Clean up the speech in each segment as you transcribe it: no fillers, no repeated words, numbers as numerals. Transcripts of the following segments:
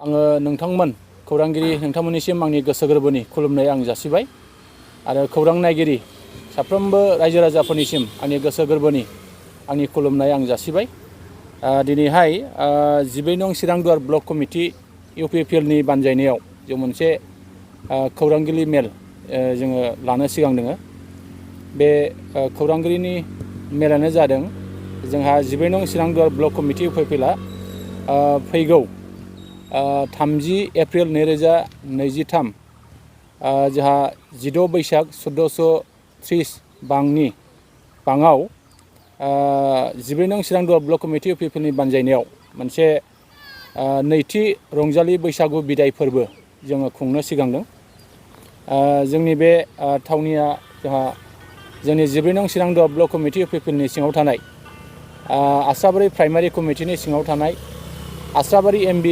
आङो नोंथांमोन खौरांगिरि नोंथांमोननिसिम आंनि गोसो गोरबोनि खुलुमनाय आं जासिबाय आरो खौरां नायगिरि साफ्रोमबो रायजो राजाफोरनिसिम आंनि गोसो गोरबोनि आंनि खुलुमनाय आं जासिबाय। दिनैहाय 12 नं चिरांदुवार ब्लक कमिटि UPPLनि बानजायनायाव जों मोनसे खौरांगिरि मेल जोङो लानो सिगां दोङो। बे खौरांगिरिनि मेलानो जादों जोंहा 12 नं चिरांदुवार ब्लक कमिटि UPPLआ फैगौ 30 एप्रिल 2023 जोंहा 16 बैसाग 1430 बाङाव 12 नं चिरांदुवार ब्लक कमिटि UPPLनि बानजायनायाव मोनसे नैथि रंजालि बैसागु बिदाय फोरबो जोङो खुंनो सिगांदों। जोंनि बे थावनिया जोंहा जोंनि 12 नं चिरांदुवार ब्लक कमिटि UPPLनि सिङाव थानाय आस्राबारि प्राइमारि कमिटिनि सिङाव थानाय आस्राबारि MB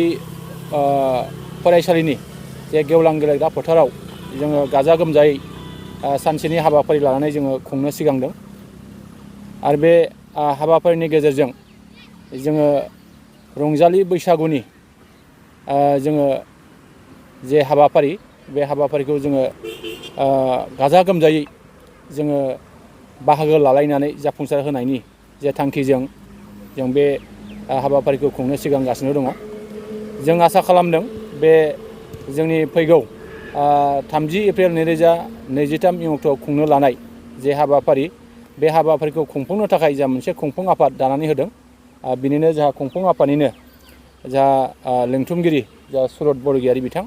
फरायसालिनि जे गेवलां गेलेग्रा फोथाराव जोङो गाजा गोमजायै सानसेनि हाबाफारि लानानै जोङो खुंनो सिगांदों। आरो बे हाबाफारिनि गेजेरजों जोङो रंजालि बैसागुनि जोङो जे हाबाफारि बे हाबाफारिखौ जोङो गाजा गोमजायै जोङो बाहागो लालायनानै जाफुंसार होनायनि जे थांखिजों जों बे हाबाफारिखौ खुंनो सिगांगासिनो दङ। जों आसा खालामदों बे जोंनि फैगौ 30 एप्रिल 2023 अक्ट'आव खुंनो लानाय जे हाबाफारि बे हाबाफारिखौ खुंफुंनो थाखाय जा मोनसे खुंफुं आफाद दानानै होदों। बिनिनो जोंहा खुंफुं आफादनिनो जा लेंथुमगिरि जा सुरत बरगयारि बिथां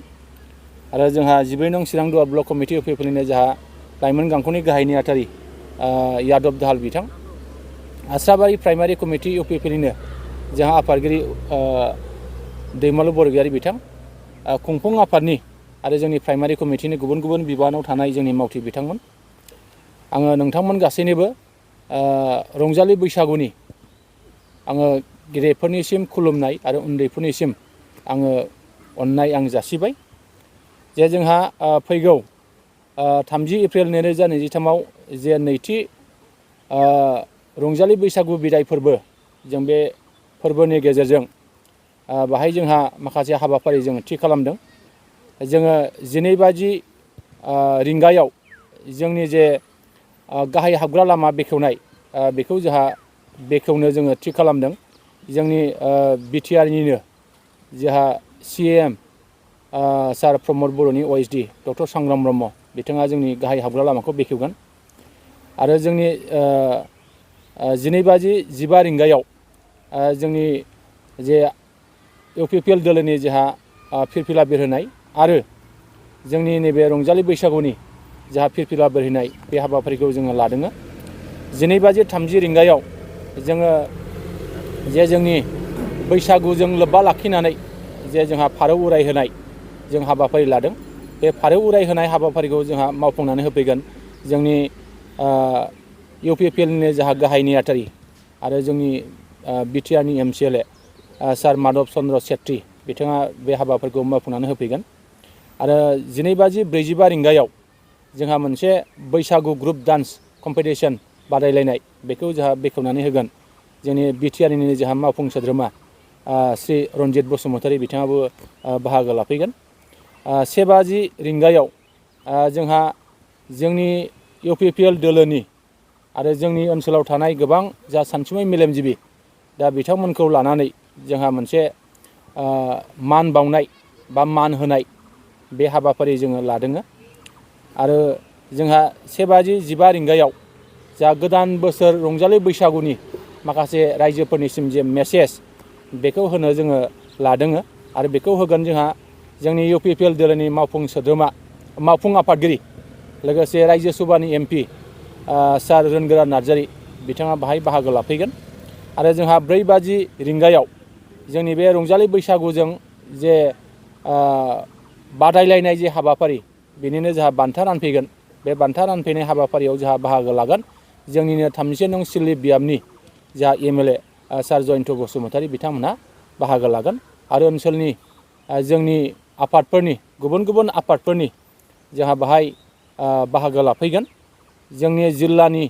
आरो जोंहा 12 नं चिरांदुवार ब्लक कमिटि UPPLनिनो जोंहा लाइमोन गांख'नि गाहाय नेहाथारि यादब दाहाल बिथां, आस्राबारि प्राइमारि कमिटि UPPLनिनो जोंहा आफादगिरि दैमालु बरगयारि बिथां, खुंफुं आफादनि आरो जोंनि प्राइमारि कमिटिनि गुबुन गुबुन बिबानाव थानाय जोंनि मावथि बिथांमोन, आङो नोंथांमोन गासैनोबो रंजालि बैसागुनि आङो गेदेरफोरनिसिम खुलुमनाय आरो उन्दैफोरनिसिम आङो अननाय आं जासिबाय। जे जोंहा फैगौ 30 एप्रिल 2023 जे नैथि रंजालि बैसागु बिदाय फोरबो जों बे फोरबोनि गेजेरजों बाहाय जोंहा माखासे हाबाफारि जों थि खालामदों। जोङो 12 रिंगायाव जोंनि जे गाहाय हाबग्रा लामा बेखेवनाय बेखौ जोंहा बेखेवनो जोङो थि खालामदों। जोंनि BTRनिनो जोंहा CAM सार प्रमद बर'नि OSD डक्टर सांग्राम ब्रह्म बिथाङा जोंनि गाहाय हाबग्रा लामाखौ बेखेवगोन। आरो जोंनि 12:15 रिंगायाव जोंनि जे UPPL दोलोनि जोंहा फिरफिला बिरहोनाय आरो जोंनि नैबे रंजालि बैसागुनि जोंहा फिरफिला बिरहोनाय बे हाबाफारिखौ जोङो लादों। 12:30 रिंगायाव जोङो जे जोंनि बैसागुजों लोब्बा लाखिनानै जे जोंहा फारौ उरायहोनाय जों हाबाफारि लादों। बे फारौ उरायहोनाय हाबाफारिखौ जोंहा मावफुंनानै होफैगोन जोंनि UPPLनिनो जोंहा गाहाय नेहाथारि आरो जोंनि BTRनि MCLA सार माधब चन्द्र सेत्री बिथाङा बे हाबाफारिखौ मावफुंनानै होफैगोन। आरो 12:45 रिंगायाव जोंहा मोनसे बैसागु ग्रुप डान्स कम्पिटिसन बादायलायनाय बेखौ जोंहा बेखेवनानै होगोन जोंनि BTRनिनो जोंहा मावफुं सोद्रोमा श्री रन्जित बसुमतारी बिथाङाबो बाहागो लाफैगोन। 1:00 रिंगायाव जोंहा जोंनि UPPL दोलोनि आरो जोंनि ओनसोलाव थानाय गोबां जा सानसुमै मेलेमजिबि दा बिथांमोनखौ लानानै जोंहा मोनसे मान बावनाय बा मान होनाय बे हाबाफारि जोङो लादों। आरो जोंहा 1:15 रिंगायाव जा गोदान बोसोर रंजालि बैसागुनि माखासे रायजोफोरनिसिम जे मेसेज बेखौ होनो जोङो लादों। आरो बेखौ होगोन जोंहा जोंनि UPPL दोलोनि मावफुं सोद्रोमा मावफुं आफादगिरि लोगोसे रायजो सभानि MP सार रोनगोरा नार्जारी बिथाङा बाहाय बाहागो लाफैगोन। आरो जोंहा 4:00 रिंगायाव जोंनि बे रंजालि बैसागुजों जे बादायलायनाय जे हाबाफारि बेनिनो जोंहा बान्था रानफैगोन। बे बान्था रानफैनाय हाबाफारियाव जोंहा बाहागो लागोन जोंनिनो 30 नं सिलि बियाबनि जा MLA सार जयन्त बसुमतारी बिथांमोनहा बाहागो लागोन। आरो ओनसोलनि जोंनि आफादफोरनि गुबुन गुबुन आफादफोरनि जोंहा बाहाय बाहागो लाफैगोन। जोंनि जिल्लानि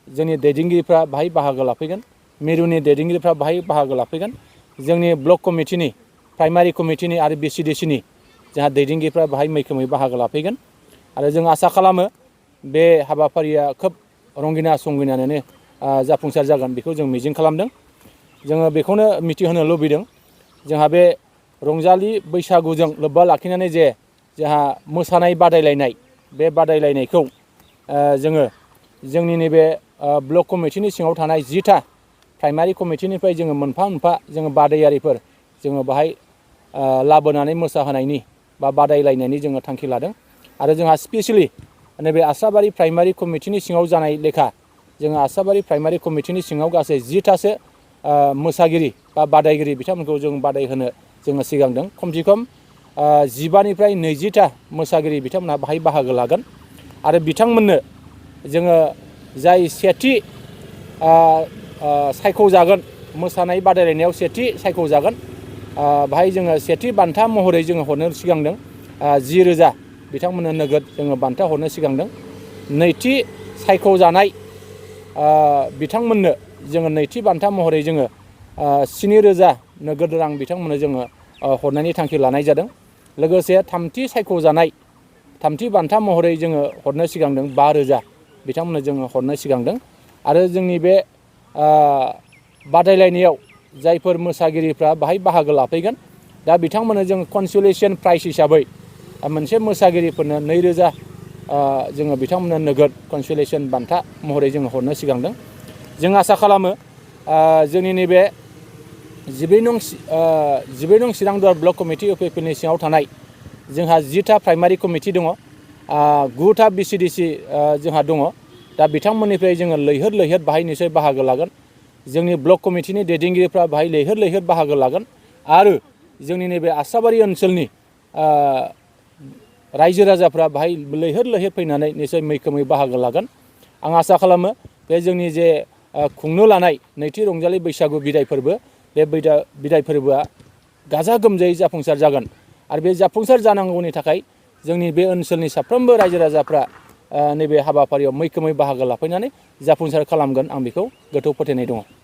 जोंनि दैदेनगिरिफ्रा बाहाय बाहागो लाफैगोन, मिरुनि दैदेनगिरिफ्रा बाहाय बाहागो लाफैगोन, जोंनि ब्लक कमिटिनि प्राइमारि कमिटिनि आरो BCDCनि जोंहा दैदेनगिरिफ्रा बाहाय मैखोमै बाहागो लाफैगोन आरो जों आसा खालामो बे हाबाफारिया खोब रंगिना संगिनानैनो जाफुंसार जागोन बेखौ जों मिजिं खालामदों। जोङो बेखौनो मिथिहोनो लुबैदों जोंहा बे रंजालि बैसागुजों लोब्बा लाखिनानै जे जोंहा मोसानाय बादायलायनाय बे बादायलायनायखौ जोङो जोंनि नैबे ब्लक कमिटिनि सिङाव थानाय 10टा प्राइमारि कमिटिनिफ्राय जोङो मोनफा मोनफा जोङो बादायारिफोर जोङो बाहाय लाबोनानै मोसाहोनायनि बा बादायलायनायनि जोङो थांखि लादों आरो जोंहा स्पेसियेलि नैबे आसाबारि प्राइमारि कमिटिनि सिङाव जानाय लेखा जोङो आसाबारि प्राइमारि कमिटिनि सिङाव गासै 10टासो मोसागिरि बा बादायगिरि बिथांमोनखौ जों बादायहोनो जोङो सिगांदों। खमसे खम 15निफ्राय 20टा मोसागिरि बिथांमोनहा बाहाय बाहागो लागोन आरो बिथांमोननो जोङो जाय सेथि सायख'जागोन मोसानाय बादायलायनायाव सेथि सायख'जागोन बाहाय जोङो सेथि बान्था महरै जोङो हरनो सिगांदों 10,000 बिथांमोननो नोगोद जोङो बान्था हरनो सिगांदों। नैथि सायख'जानाय बिथांमोननो जोङो नैथि बान्था महरै जोङो 7,000 नोगोद रां बिथांमोननो जोङो हरनायनि थांखि लानाय जादों। लोगोसे थामथि सायख'जानाय थामथि बान्था महरै जोङो हरनो सिगांदों 5,000 बिथांमोननो जोङो हरनो सिगांदों आरो जोंनि बे बादायलायनायाव जायफोर मोसागिरिफ्रा बाहाय बाहागो लाफैगोन दा बिथांमोननो जों कनसुलेसन प्राइज हिसाबै मोनसे मोसागिरिफोरनो 2,000 जोङो बिथांमोननो नोगोद कनसुलेसन बान्था महरै जोङो हरनो सिगांदों। जों आसा खालामो जोंनि नैबे 14 नं चिरांदुवार ब्लक कमिटि UPPनि सिङाव थानाय जोंहा 10टा प्राइमारि कमिटि दङ 9टा BCDC जोंहा दङ। दा बिथांमोननिफ्राय जोङो लैहोर लैहोर बाहाय निसय बाहागो लागोन। जोंनि ब्लक कमिटिनि दैदेनगिरिफ्रा बाहाय लैहोर लैहोर बाहागो लागोन आरो जोंनि नैबे आसाबारि ओनसोलनि रायजो राजाफ्रा बाहाय लैहोर लैहोर फैनानै निसय मैखोमै बाहागो लागोन। आं आसा खालामो बे जोंनि जे खुंनो लानाय नैथि रंजालि बैसागु बिदाय फोरबो बे बिदाय फोरबोआ गाजा गोमजायै जाफुंसार जागोन आरो बे जाफुंसार जानांगौनि थाखाय जोंनि बे ओनसोलनि साफ्रोमबो रायजो राजाफ्रा नैबे हाबाफारियाव मैखोमै बाहागो लाफैनानै जाफुंसार खालामगोन आं बेखौ गोथौ फोथायनाय दङ।